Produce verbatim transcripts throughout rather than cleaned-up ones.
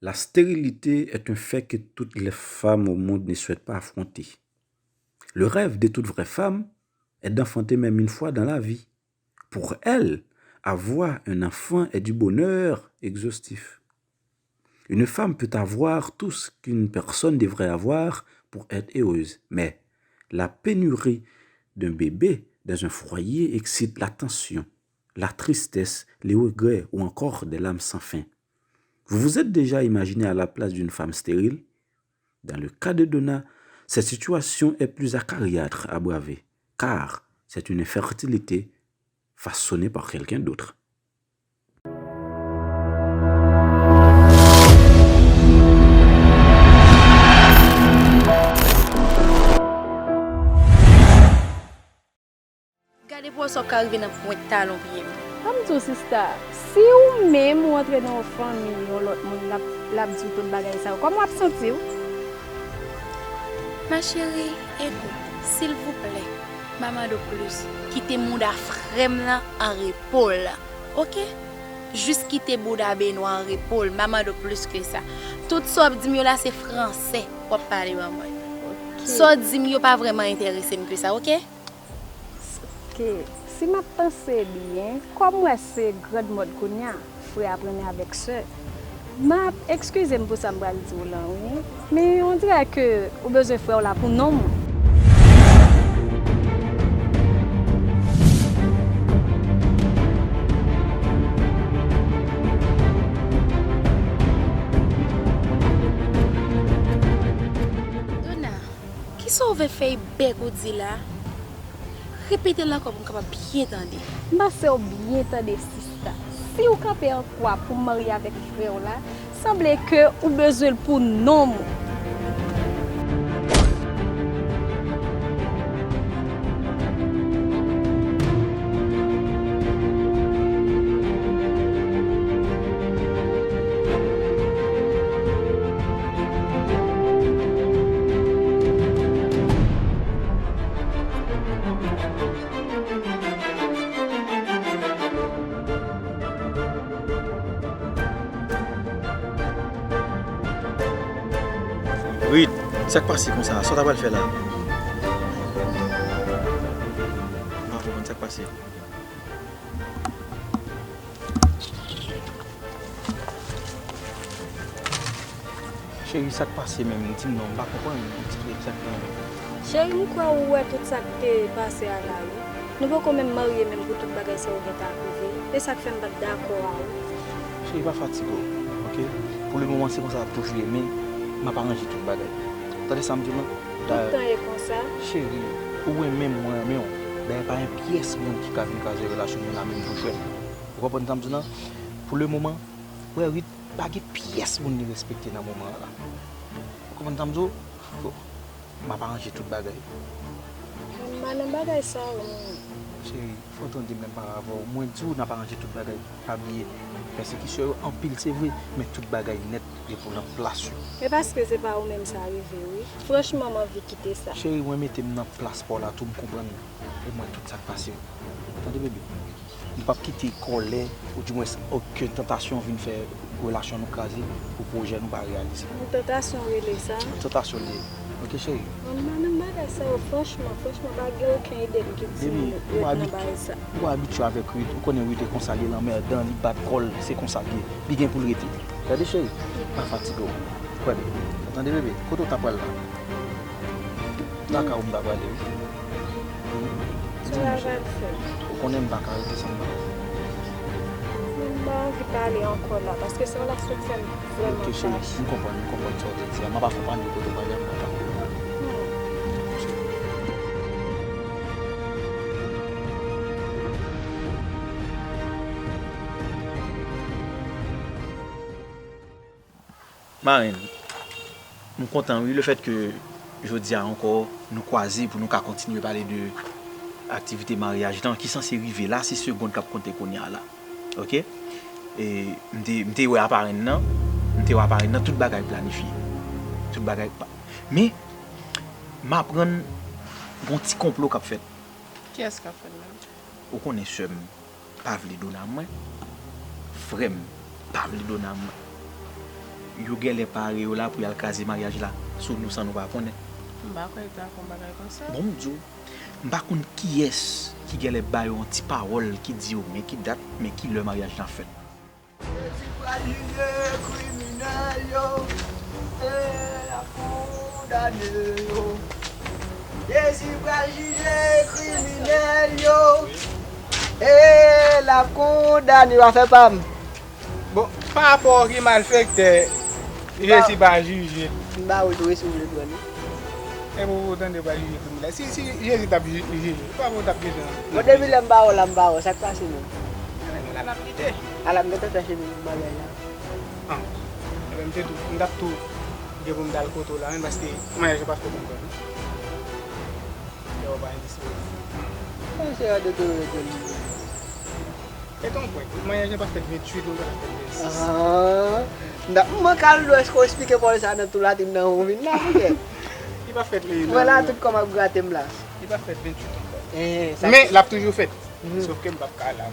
La stérilité est un fait que toutes les femmes au monde ne souhaitent pas affronter. Le rêve de toute vraie femme est d'enfanter même une fois dans la vie. Pour elle, avoir un enfant est du bonheur exhaustif. Une femme peut avoir tout ce qu'une personne devrait avoir pour être heureuse, mais la pénurie d'un bébé dans un foyer excite la tension, la tristesse, les regrets ou encore des larmes sans fin. Vous vous êtes déjà imaginé à la place d'une femme stérile? Dans le cas de Donna, cette situation est plus acariâtre à braver, car c'est une infertilité façonnée par quelqu'un d'autre. Gade pou wè sa w ka rive nan pwent talon pye m. Ban m di w, sista, si ou menm ou antre nan yon fanmi yon lòt moun, l ap, l ap di w tout bagay sa yo, kòman w ap santi w? Ma chérie, écoute, silvouplè, m ap mande w plis, kite mouda frè m lan an repo l, oke? Jis kite bouda Benwa an repo l, m ap mande w plis ke sa. Tout sa w ap di m yo la se fransè w ap pale ban mwen. Sa w di m yo pa vrèman enterese m ke sa, oke? Ke, si m ap panse byen, kòm m wè se grand mode kounye a, frè ap renmen avèk sè. M ap ekskize m pou sa m pral di w lan, wi. Men on dirè ke ou bezwen frè w la pou nonm ou. Dona, kisa w vle fè e bèk ou di la? Repete l ankò pou m kapab byen tande. M panse w byen tande, sista. Si w kanpe an kwa pou m marye avèk frè w la, sanble ke ou bezwen l pou nonm ou. Rit, sa k pase konsa? Sa w ta pral fè la? M pa konprann sa k pase. Cheri, sa k pase menm? Di m non, m pa konprann. Eksplike egzakteman. Cheri, m kwè ou wè tout sa k te pase a la, wi. Nou poko menm marye menm pou tout bagay sa yo gentan ap rive. E sa k fè m pa t dakò a ou. Cheri, pa fatige w, oke? Pou le moman, se konsa l ap toujou ye, men m ap aranje tout bagay. Tande sa m di w lan? Tout tan e konsa? Cheri, ou wè menm mwen renmen w. Dayè, pa gen pyès moun ki ka vin kraze relasyon nou la, menm pou jwèt. Ou konprann sa m di w lan? Pou le moman, ou wè Rit, pa gen pyès moun li respekte nan moman an la. Ou konprann sa m di w? M ap aranje tout bagay. M pa nan bagay sa yo, non. Cheri, fò w tande m lè m pale avè w. Mwen di w n ap aranje tout bagay. Pa bliye, pèsekisyon yo anpil, se vre, men tout bagay nèt gen pou nan plas yo. E paske se pa ou menm sa rive, wi. Franchman, m anvi kite sa. Cheri, mwen mete m nan plas pa w la tou, m konprann omwen tout sa k pase yo. Tande, bebe? Nou p ap kite kòlè, oudimwens okenn tantasyon vin fè relasyon nou kraze pou pwojè nou pa reyalize. Yon tantasyon w rele sa? Yon tantasyon l ye. Oke, cheri? Mwen pa nan bagay sa yo, franchman, franchman, pa gen okenn ide m ki di m ret nan bagay sa. Ou abitye avèk Rit, ou konnen Rit e konsa l ye, l anmèdan, li bat kò l, se konsa l ye. Li gen pou l rete. Tande, cheri? Pa fatige w. Kwè m. Ou tande, bebe? Kote w ta pral la? Lakay ou m ta prale, wi. Sa w pral fè? Ou konnen m pa ka rete san m pa. M pa anvi pale ankò la, paske sa w la sot fè m vrèman fache. Ok, cheri, m konprann, m konprann sa w te di a. M ap akonpanye w kote w prale a, m pa ka. Hmm. Marenn, m kontan wi, lefètke jodi a ankò nou kwaze pou nou ka kontinye pale de aktivite maryaj lan ki sanse rive la, se segonn k ap konte kounye a la. Oke? E m te, m te wè a parenn nan, m te wè a parenn nan, tout bagay planifye. Tout bagay pa-, men, m aprann gon ti konplo k ap fèt. Kiyès k ap fè l menm? Ou konnen sè m pa vle Dona mwen, frè m pa vle Dona mwen. Yo genlè pare yo la pou y al kraze maryaj la sou nou san nou pa konnen. M pa kwè yo ta fè yon bagay konsa. Bon, m di w, m pa konn kiyès ki genlè ba yo yon ti pawòl ki di yo men ki dat, men ki lè maryaj la fèt. Jezi pral jije kriminèl yo, e l ap kondane yo. Jezi pral jije kriminèl yo, e l ap kondane yo. Afè pa m. Bon, pa rapò ki malfektè Jezi pa jije. M ba ou tou, wi, si w vle pran li. E pou ou tande pa jije kriminèl. Si, si Jezi t ap ji- jije, pa pou t ap bezwen. Bon, depi lè m ba ou la, m ba ou, sa k pase menm? Ebyen, nou la n ap lite. Ala, m gentan fè chemiz pou bagay la. An. Ebyen, m te tou, m t ap tou gen pou m t al kote w la menm, paske maryaj yo pa fèt ankò, non. Lè w pa endispoze. Mwen se rade tou rete m. E ton pwen, maryaj la pa fèt venntuit, non, pa fèt vennsis. Ah, m ta- m manke al dwe, èske w esplike pawòl sa nan tou latrìn nan ou vin la, monchè? Li pa fèt, li Mwen la, tout kòm ap grate m la. Li pa fèt venntuit ankò. Eh, sa Men, l ap toujou fèt. Mhm. Sof ke m p ap ka la.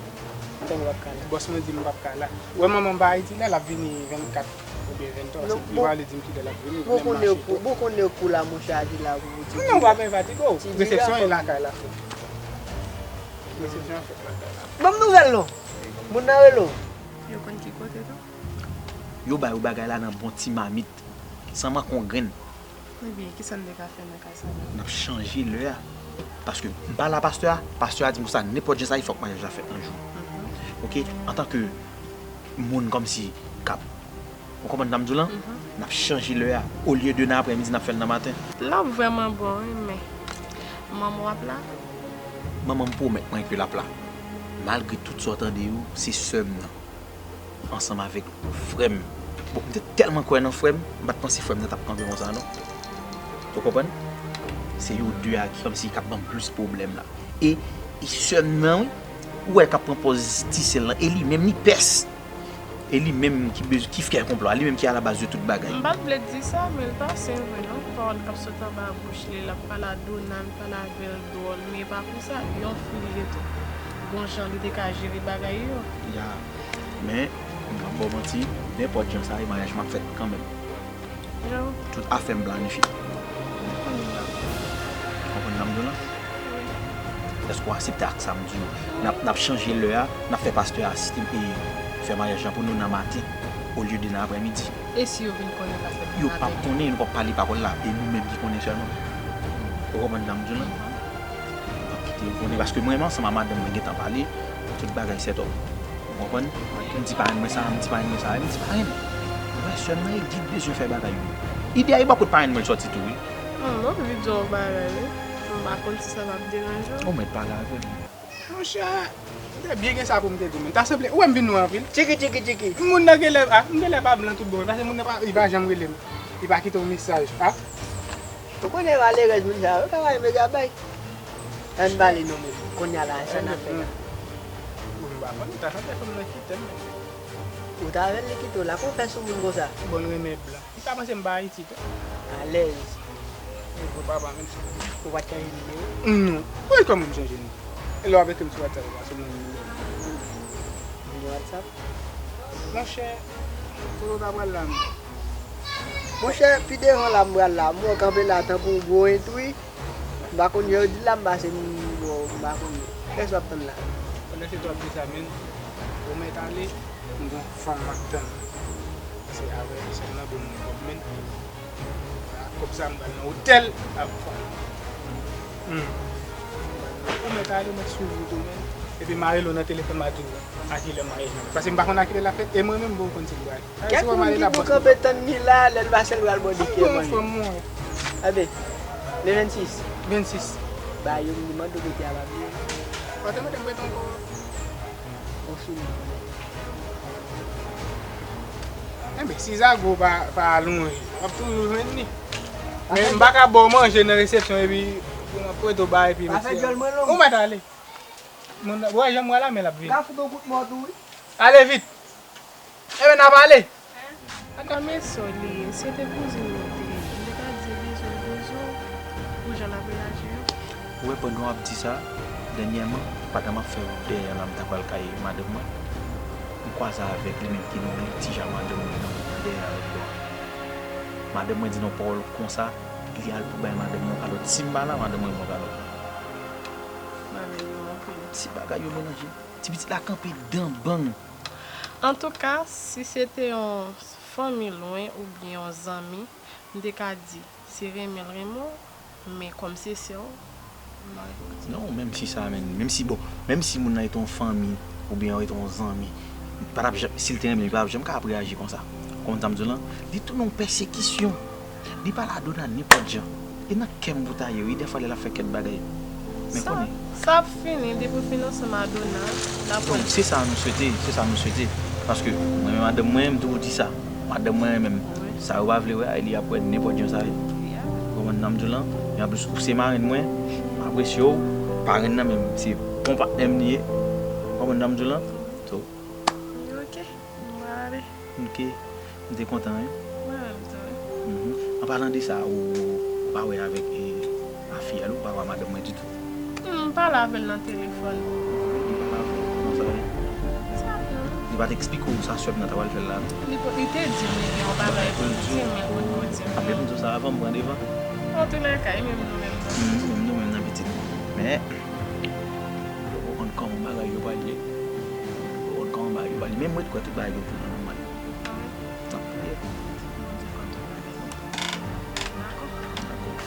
Kòman w p ap ka la? Bòs mwen di m p ap ka la. Wè manman m pa Ayiti la, l ap vini vennkat oubyen venntwa. Non, se li bon, pa vle di m kilè l ap vini, bon, men m konnen mache kou, tou. Bon, konnen kou la, monchè, a di la pou di. Non, w pa bezwen fatige w. Ti di Resepsyon e rapò. Lakay la, frè. Resepsyon an fèt lakay la. Ban m nouvèl non. Moun nan rele w. Yo konn ki kote tou? Yo ba yo bagay la nan bon ti mamit, san manke yon grenn. Ebyen, kisa n te ka fè nan ka sa la? N ap chanje lè a. Paske m pale a pastè a, pastè a di m konsa, nenpòt jan sa ye, fòk maryaj la fèt nan jou. Mhm. Oke? Antanke moun kòmsi k ap Ou konprann sa m di w lan? Mhm. N ap chanje lè a. Olye de nan aprèmidi, n ap fè l nan maten. L ap vrèman bon, wi, men manman w ap la? Manman m pwomèt mwen ke l ap la. Malgre tout sa w tande yo, se sè m nan. Ansanm avèk frè m. Bon, m te tèlman kwè nan frè m, m pa t panse frè m nan t ap kanpe konsa, non. Ou konprann? Se yo de a ki kòmsi k ap ban m plis pwoblèm la. E, e sè m nan, wi, ou wè l k ap pran pòz ti sè l lan, e li menm li pès. E li menm ki bez- ki fè konplo a, li menm ki alabaz de tout bagay. M pa t vle di sa, men l pa sen vre non. Pawòl k ap sot anba bouch li, l ap pale a Dona, l pale avè l dwòl, men e pa konsa, yon fi li ye tou. Gon jan li te ka jere bagay yo. Ya, men, m p ap ba w manti, nenpòt jan sa ye, maryaj mwen ap fè l kanmenm. Jan? Tout afè m planifye. Konprann sa m di w lan? Wi. Èske w aksepte ak sa m di w? N ap, n ap chanje lè a, n ap fè pastè a asiste m e fè maryaj lan pou nou nan maten, olye de nan aprèmidi. E si yo vin konnen l ap fèt nan maten? Yo p ap konnen, nou p ap pale pawòl la, e nou menm ki konnen sèlman. Ou konprann sa m di w lan? Mhm. N ap kite yo konnen, paske mwen menm ansanm a madanm mwen gentan pale, tout bagay sèt òp. Ou konprann? M di parenn mwen sa, m di parenn mwen sa, m di parenn. Wè, sè m nan e di l bezwen fè bagay yo. Ide a e bò kot parenn mwen l sòti tou, wi. Hmm, m anvi di w yon bagay, wi. M pa konn si sa p ap deranje w. Ou mèt pale avè l. Monchè, m te byen gen sa pou m te di w, men ta sanble, ou wè m vin nwa anpil. Tchiki, tchiki, tchiki. Moun nan genlè, a, m genlè pa blan tout bon, paske moun nan pa, li pa janm rele m. Li pa kite yon mesaj, a. Ou konnen malerèz moun sa yo, yo ka bay megabay. Ann pale non men, kounye a la, sa n ap fè la? Bon, m pa konn, ta sanble fanm nan kite m, men. Ou ta avè l, li kite w la, konfès sou moun konsa. Bon, l renmen blan. Li ta panse m pa Ayiti tou. Alèz. Bon, papa, menm si. Ou pa t chanje nimewo? Non. Ou wè kòman m chanje nimewo? E lè w ap ekri m sou WhatsApp, ou pa sou menm nimewo. Nimewo WhatsApp? Monchè, kote w ta pral la menm? Monchè, pi devan la m pral la, m wè w kanpe la tankou yon gwo entwi. M pa konn jan yo di l la, m pase m wè w, m pa konn. Kiyès w ap tann la? Pandan se tan w ap di sa, men, ou mèt ale, m gon fanm m ap tann. Se avè sè m nan pou m gen kòb, men. A kòb sa, m pral nan otèl avèk fanm. Hmm. Ou mèt ale, ou mèt swiv wout ou, men. Epi m a rele w nan telefòn, m a di w a kilè maryaj lan. Paske m pa konn a kilè l ap fèt, e mwen menm, m poko konn si m pral. Kèk moun ki pou kanpe tann li la, lè l pase l pral bò de kè mwen. Anben, le vennsis. Vennsis. Ba yo, m di mande w mete a pa bliye. Ou te mande m prete yon kou. Yon souli. Enben, si zago pa, pa lonje, w ap toujou jwenn li. Men m pa ka ba w manje nan resepsyon epi pou m ap prete w bagay epi. Pa fè djòl mwen long. Ou mèt ale. Moun, ou wè jan m wè la, men l ap vini. M ka fout yon kout mò tou, wi. Ale vit. Enben, n a pale. Kòman sa w li ye? Si se te kouzin ou te ye, m te ka di l bezwen, l bezwen w, pou jan l ap reyaji yo. Ou wè, pandan w ap di sa, dènyèman, pandan m ap fè wout dèyè a la, m ta pral kay madanm mwen, m kwaze avèk li menm ki nan yon litij a madanm mwen nan wout dèyè a lòt bò a. Madanm mwen di non pawòl konsa, li al pou bay madanm mwen yon kado. Si m pa la, madanm mwen ban yon kado. Ti bagay yo melanje. Ti pitit la kanpe dan bang. Antouka, si se te yon fanmi lwen oubyen yon zanmi, m te ka di, se renmen l renmen w, men kòm se sè w, m pa gen pou m di. Non, menm si sa, menm, menm si, bon, menm si moun nan rete yon fanmi oubyen rete yon zanmi, li pa t ap janm, si l te renmen, li pa t ap janm ka ap reyaji konsa. Konprann sa m di w lan? Li tounen yon pèsekisyon. Li pale a Dona nenpòt jan. E nan kè m pou ta ye, wi, dèfwa lè l ap fè kèk bagay. Men konnen. Sa ap fini, depi w fin ansanm a Dona, l ap wè. Non, se sa nou swete, se sa nou swete. Paske mwen menm madanm mwen, m toujou di sa. Madanm mwen renmen m. Sa yo pa vle wè a, li ap wè nenpòt jan sa ye. Ou konprann sa m di w lan? Men anplis, ou se marenn mwen, m apresye w, parenn nan menm, se bon patnè m li ye. Ou konprann sa m di w lan? So, Ok, m pral ale. Ok, m te kontan, wi. Mwen menm tou, wi. Mhm. An palan de sa, ou, ou pa wè avèk e, a fi a, ou pa wè madanm mwen ditou. Hmm, m pale avè l nan telefòn. Li pa la vre, kòman sa ye? Sa bon. Li pa t eksplike w sa sè m nan ta pral fè l la, non? Li po- li te di m li gen yon bagay pou l di m, men l potko di m. Apre m di w sa avan m pran devan. Antoulèka, e menm nou menm nan. Mhm, menm nou menm nan pitit. Men, ou konn kòman bagay yo pral ye. Ou konn kòman bagay yo pral ye. Men mwen kwè tout bagay yo pou nan nòmal. N ap priye.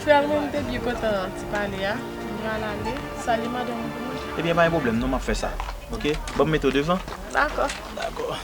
Frè m, mwen te byen kontan ti pale a. M pral ale. Salye madanm ou pou mwen. Ebyen, pa gen pwoblèm, non, m ap fè sa. Ok? Ban m mete w devan. Dakò. Dakò.